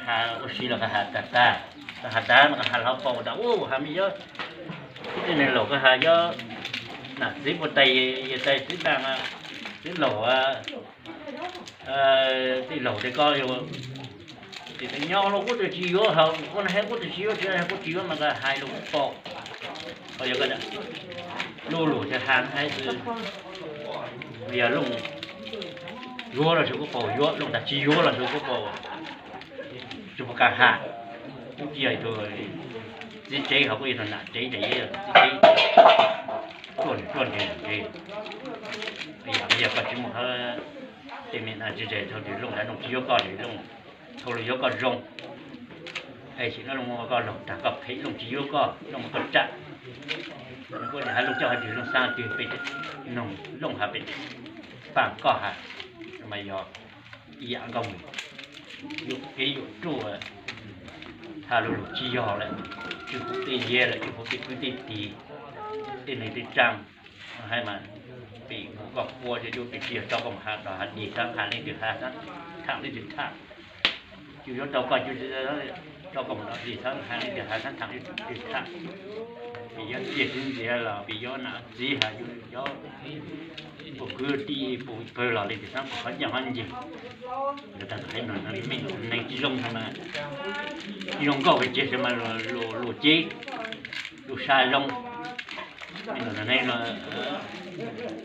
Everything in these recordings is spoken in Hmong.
Ua si los koj has tag tag, koj has tag no koj has hlo paum tas ub has me yob, tib neeg laus koj has yob, nam txiv puag tais, yawg tais txiv daj, txiv laus, tij laug tej koj yuav, tim nyob los kuj tsis yuav, kuj na hais kuj tsis yuav, tsis hais kuj tsis yuav mas koj hais los kuj paum. Yog koj, lu lus tsis has hais xwb, yog Looj yuav los sawv kuj paum, yuav Looj tas tsis yuav los sawv kuj paum, tsis puas kam has. Kuj tsis yog tus txiv tsev hos kuj yog tus nam tsev ces yog txiv tsev tuaj nws tuaj nws tsev. Yog koj tsis muaj qhov tej me na tsis tsev thaum twg Looj tas Looj tsis yuav koj, Looj thaum Looj yuav koj zoo, es sim no Looj muab koj laug tag koj phem Looj tsis yuav koj, Looj muab koj tsam, kuj has Looj coj hais twg Looj xav twg pem, noog Looj has pem, pam koj has, mas yog ib yam nkauj mus yuam kev yuam ruaj, has lus lus tsis yog lawm, tsis huv tej yiav lawm, tsis huv tej kwv tej tij, tej neeg tej tsav, hais mas pem mus koj qua ces yuav pem tsis yog rau koj mus has rau has dig xab has leej twg has xab tham leej twg tham, tsis yuav rau koj, tsis rau koj mus rau dig xab has leej twg has xab tham leej twg tham. Pem yuav txiaj txiv ntxiv los pem yuav nam txiv has, yuav puas kwv tij puas pawg los leej twg xab puas qhov ncaj qhov ncees. Ntawd tas hais no me neeg tsis zoo mas, tsis zoo nkauj pes tseg mas luag cev, luag sai zoo. Neeg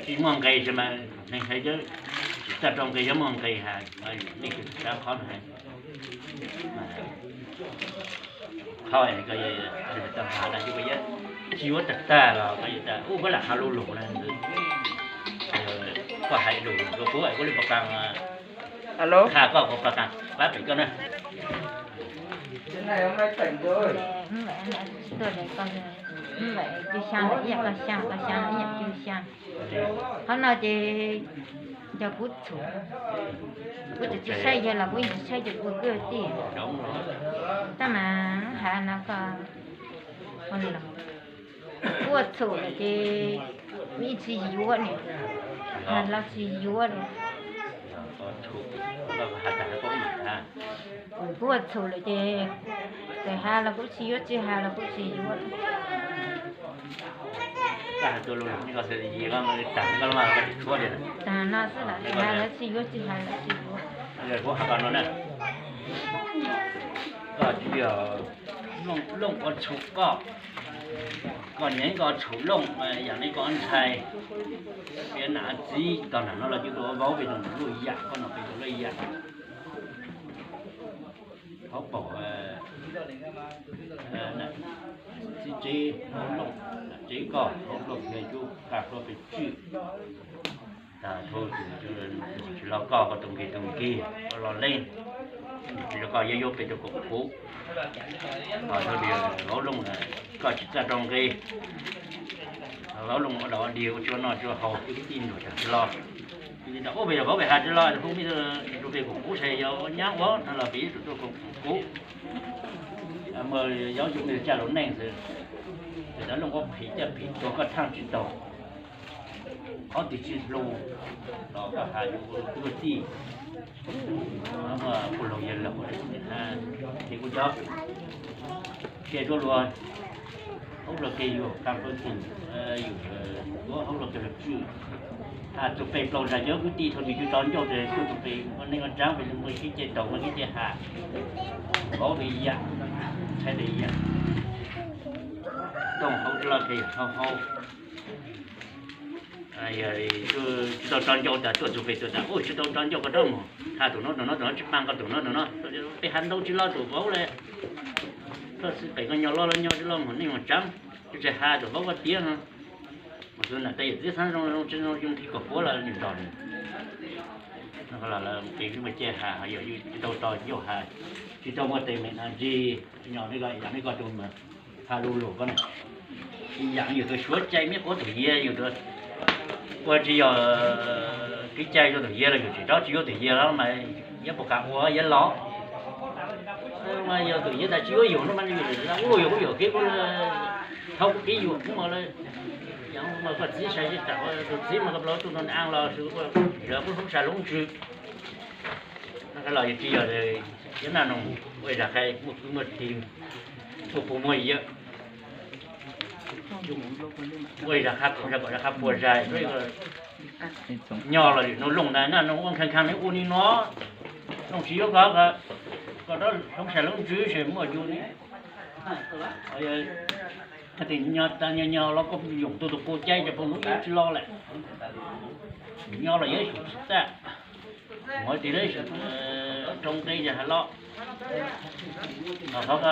tsis muaj nqe tsis mas neeg hais tsis txawj rau nqe, yog muaj nqe has, nej kws txawj qhov no hais, qhov tau has tas yus tsis yuav tag tag los ub koj lam has lu lus na, koj hais lus rau kuv kuv li pab qas, tha koj kuv pab qas pab pem koj na. Tuaj, tuaj xyaa lawm ib yam koj xyaa, koj xyaa lawm ib yam kuv xyaa. Qhov no ces yog kuv txhum, kuv tseem tsis saib yawg los kuv yeej tsis saib cov ua kwv tij. Tab mas has no koj, ua li los kuv ua txhum lawm ces kuv yeej tsis yuav ne, has los tsis yuav li. Kuv ua txhum lawm ces txawm has los kuv tsis yuav, tsis has los kuv tsis yuav. Tag no xwb los tsis has los tsis yuav, tsis has los tsis yuav. Koj tsis yog Looj ua txhum koj, koj nyeem koj txhum Looj, yam li koj ntxhais, peb nam txiv tog nam no los coj tuaj vauv peb tus loj yam, koj no peb tus loj yam. Hauv paus txiv tsev hauv Looj, tsev koj hauv Looj yog cub kaj hluas pes tswj. Tas thaum twg tsis los koj, koj tus nkig tus nkig, koj los leej, tsis los koj yuav yuav pem tus koom kuv. Thaum twg vauv Looj koj tsis txawj rau nqi, vauv Looj ua dog ua dig ua tsuav noj tsuav haus, kwv tij nrog tag tsis los. Kwv tij tas ub peb yog vauv peb has tsis los, hu me tus pem koom kuv ces yog ua nyab ua no los peb yuav tsum tuaj koom kuv. Muaj yog yus me caj lus neej xwb, ces dab Looj ua phem caj phem tuag koj thaaj tsis taus. Qhov twg tsis hlub los koj has yus kwv tij, muaj pug laug yawg laug, ces kuv cov ke tuaj luag, hauv luag ke yug qab pab tim, yus ua hauv luag ke luag tswj. Has tus pem plaus zag cov kwv tij thaum twg tsis tau ncauj ces tuaj tus pem ua neej ua tsaab pem muaj kev cai taus muaj kev cai has, vauv li yam, ntxhais li yam, tooj hauv tsis loj ke hauv hauv. Tsis tau tso ncauj tas tuaj tus pem tuaj tas ub tsis tau tso ncauj koj rov mus has tus no tus no tus no tsis paab koj tus no tus no. Peb has ntau tsis loj tus vauv le, koj xwb pem koj nyob loj los nyob tsis loj mus neej mus tsaab, tsis txawm has tus vauv koj tiav no. Mas xwb nam tej yawm txiv xav zoo zoo tsis zoo yoo nqi kom puab los nws nrog nws. Peb muaj cai has, yog yus tsis tau tso ncauj has, tsis tau muaj tes me no ntsig, nyob li ko yam li koj tus has lu lug koj na, yam yus tus suav cai miab quav tus yiav yus tus, ua tsis yog kev cai rau tus yiav los yus tsis rov tsis yuav tus yiav los mas yiav puas kam ua yiav los. Mas yog tus yiav tas tsis yuav yus no mas yus ua yus kuj yuam kev, thaub kuv kev yuam kuv mas, yog mas koj txiv sai tam tus txiv mas koj plaub tug no a los ua kuv hoob sai loob ntsws. Los yus tsis yog yiav naj noo. Ua ib zaj qha muaj kwv muaj tij, muaj pug muaj yawm. Ua ib zaj qha kom zaj kom zaj qha puas zais, nyob los yus nug Looj ntag na, Looj ua kheev kheev ne ua li no, Looj tsis yuav koj, koj rov hloov sai hloov ntsws ces muaj yus li. Thaum nyob tas nyob nyob los koj yoom tu tus puj caij ces puj lub yeej tsis los lawm. Nyob los yeej tsis txaj, mus tig rau nqe ces hav los. Qhov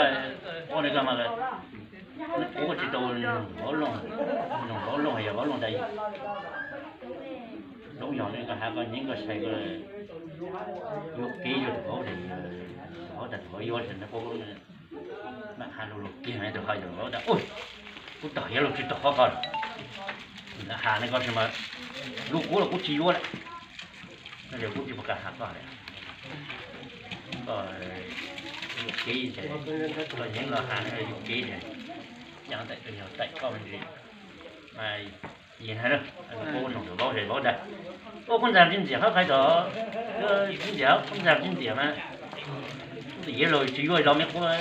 ua li ko mas kuv ua tsis tau, Vauv Looj, Vauv Looj yog Vauv Looj ntag. Zoo yog li koj has koj nyeem koj sai koj yuam kev yuav tus vauv, tus vauv tas tus vauv yuav ntawd, mam has lus lus kiag tus ho yog vauv tas, kuv tom hiav luag tsis tom qhov ko. Has li ko tsis mas lub kuv los kuv tsis yuav lawm. No ces kuv tsis pom qab has koj li. Koj yuam kev ces koj nyeem los has yuam kev ces, yog taim koj me ntsis mas yig na, kuv noog tus vauv ces vauv tas, ua kuv ntxag tsis ntxias qhov qhais tod, tsis ntxias, kuv ntxag tsis ntxias mas kuv tus hiav luag tsis yuav los me qhuav,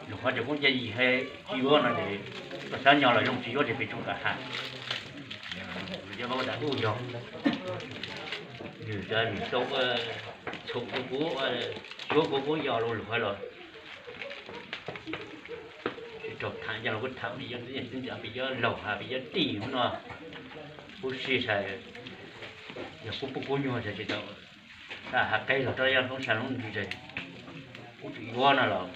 lus qhov ces kuv nca yig he tsis yuav no ces koj xav nyob los zoo tsis yuav ces peb tsis pom qab has. Yog vauv tas kuj yog, nws tas nws tau txhum kuv, kuv, tsuav kuv, kuv yog lus lus hais los tsis raug tham, yog los kuv tham peb yog txiv ntxawm peb yog laug has peb yog tij no, kuv sib sai, yog kuv pub kuv nyuag ces tsis tau, has qe los rau yog hloov sai hloov ntsws ces kuv tsis yuav no los,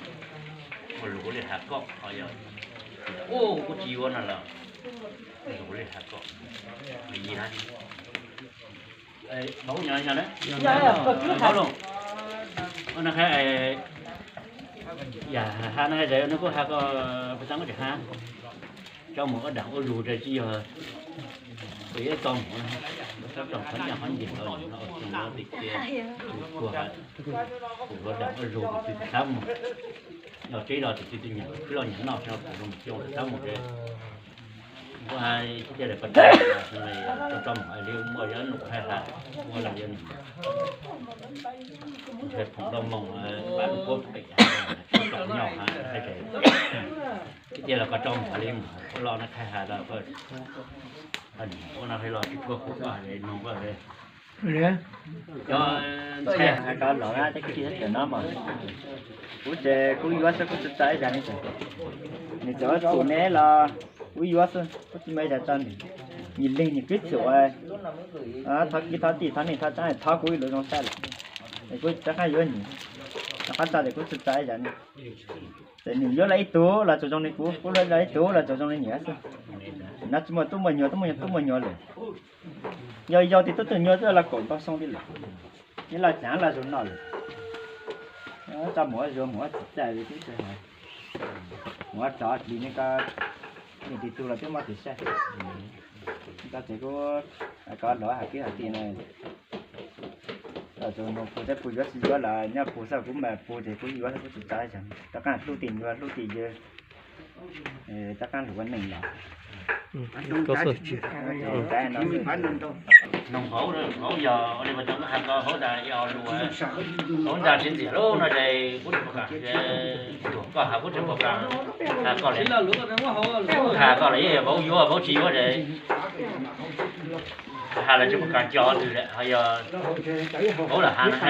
ua lus kuv li has koj, ho yog kuv tsis yuav no los, ua lus kuv li has koj, yig na. Vauv nyob nyob na, vauv los, no qha, yam has no ces nws kuj has koj pes txaj muab tsis has, tso mus ua dam ua lug ces tsis yog, kuv yuav tso mus, tso qhov ncaj qhov ncees los no, tim cia, kuv ua dam ua lug tus twg tsis xav mus, yog tsev los tus twg twb nyiam khwb los nyiam noj, kuv zoo mus xyoo tsis xav mus ces kuv hais thiaj li pas tso mus li muaj yog nus hais has, muaj los yog nws ntshe phoom doj moos pab kuv pem tsis tau nyob hais ces thiaj li koj tso mus li mus los no qha has los, ua no los tsis khuv khuv koj li noog koj li. Cov ntxhais hais rov los na, tej kwv tij teb chaws no mas kuv ces kuv yuav xwb, kuv tsis txais ib zaj ne. Nws txawm txhum ne los kuv yuav xwb, kuv tsis muaj ib zaj tso nws. Nws leeg nws kwv txhum, thov kwv thov tij thov neej thov tsav thov kuv ib lus zoo saib lawm, es kuv rov qab yuav nws, rov qab tso ces kuv tsis txais ib zaj ne. Ces nws yuav los ib tug los tsuas zoo li kuv, kuv yuav los ib tug los tsuas zoo li nws xwb. Tam no tsis muaj tub muaj nyuam, tub muaj nyuam, tub muaj nyuam lawm. Yog yau tias tub tug nyuam twb los kaum ntau xyoo li lawm, nws los cav los zaum no lawm. Tso mus ua zuag mus ua txiv txaj li tib si, mus ua tsov dlis ne, koj yeej tis tug los twb muaj tus saib. Koj ces kuv, koj los hais kwv hais tij no, los tsuas mus pug thiab pug, yuav tsis yuav los nyob pug xwb, kuv mas pug ces kuv yuav xwb, kuv tsis txais, rov qab hlub tim nyuam hlub tim yawg, rov qab lug ua neej los. Noog vauv, vauv yog ua li vas cov koj has ko vauv tas yog lus, vauv ntxag tsis ntxias lub no ces kuv tsis pom kam, koj has kuv tsis pom kam, has koj li, has koj los yeej yog vauv yuav vauv tsis yuav ces has los tsis pom kam cov twg lawm, ho yog vauv los has no ces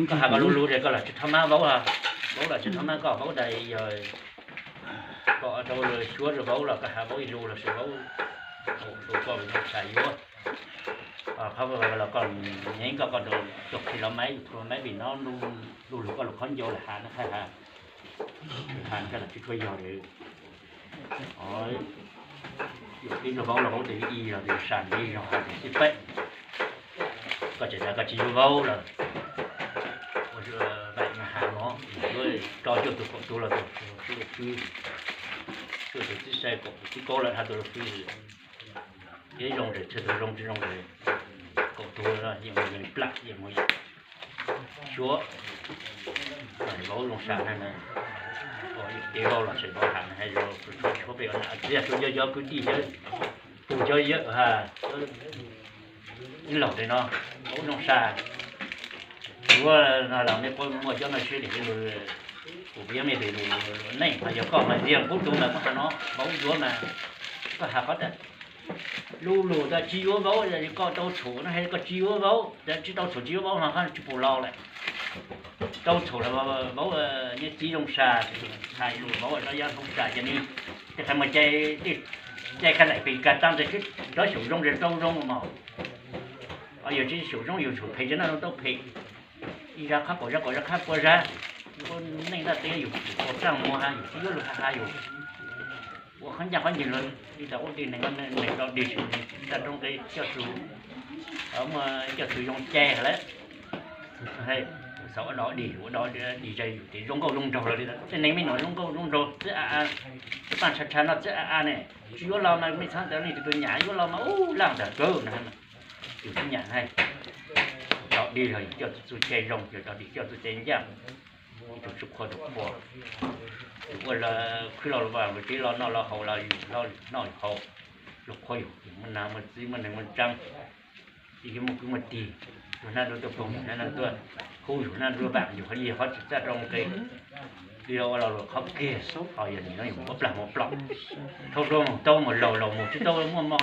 koj has koj lub lus ces koj los tsis thab mab vauv, vauv los tsis thab mab koj, vauv tas yog koj rau suav rau vauv los koj has vauv ib lus los sis vauv ua koj li no xav yuav. Qhov los koj nyeem koj, koj rau txog khi los maiv, txog maiv vim no lub lus koj lus khaub ncaws lawm has no qhab has, has koj los tsis tshua yog li. Ib lus vauv los vauv tes ib los tes sam li zog has tes xib peb. Koj tseem tas koj tsis yuav vauv lawm, ua vaim mas has no, yuav tso cuaj tus kaum tus los tus, cuaj tus txib sai kaum tus txib kaub lawm has tus los fwj. Ib zoo ces txhua tus zoo, tsis zoo ces kaum tus yeej mus yeej plam yeej mus yeej suav. Vauv zoo sam na, kev vauv los tseem vauv has na, hais tias tshuav peb na txiv yog suav yog kwv tij yawg, tus cov yawg has ib laug li no, vauv zoo sam. Kuv Ua no los nej puas muaj cov no sib li, kuv yeej me tus neej mas yog koj mas ntxias kuv tus mas koj has no vauv yuav mas, koj has qhov tas lub lus tas tsis yuav vauv, koj tau txhum no, koj tsis yuav vauv, tsis tau txhum tsis yuav vauv mas koj tsis pum los lawm. Tau txhum los vauv nyob txiv zoo sa, hais lus vauv rov yog zoo sa ces nws tej qhov muag cai, cai kaj laim pes kas tag ntawd, rov xyaum zoo ces tau zoo mog. Yog tsis xyaum zoo yus xyaum phem ces noj zoo tau phem. Ib zaj qhab kaum zaj kaum zaj qhab pua zaj, ua neej ntaj teb yus tsis tau txaj muag ha, yus tsis yuav lus ha ha yus ua qhov ncaj qhov ncwg los li tas ua dig neeg, neeg dog dig, tag rau nqe coj txug, muaj coj txug zoo cai lawm. Xav ua dog dig, ua dog dig zag yus ces zoo nkauj zoo nraug los li. Tej neeg me nyuam zoo nkauj zoo nraug txib a a, txib paj tsha tsha no txib a a ne, tsis yuav los mas me txhab ntawd nej tus tus nyam yuav los mas ub laj ntawd kawg na. Yus tsis nyam na, dog dig los yus coj txuj cai zoo, yus dog dig coj txuj cai ncaj, yus tsis qhuas tus qhua. Yus ua khwb los lus vas lus tsev los noj los haus los yus noj yus haus, luag qhuas yus, yus muaj nas muaj txiv muaj neeg muaj tsav, yus muaj kwv muaj tij, yus hnab nruab tuaj ploog, yus hnab nruab tuaj hub, yus hnab nruab vam, yus ho li qhov tsis txaj rau nqe. Li ua los luag qhov kiag xwb, ho yog nim no yus muab plag muab plom, thauj duab mus tau mus laus, laus mus tsis tau muaj mo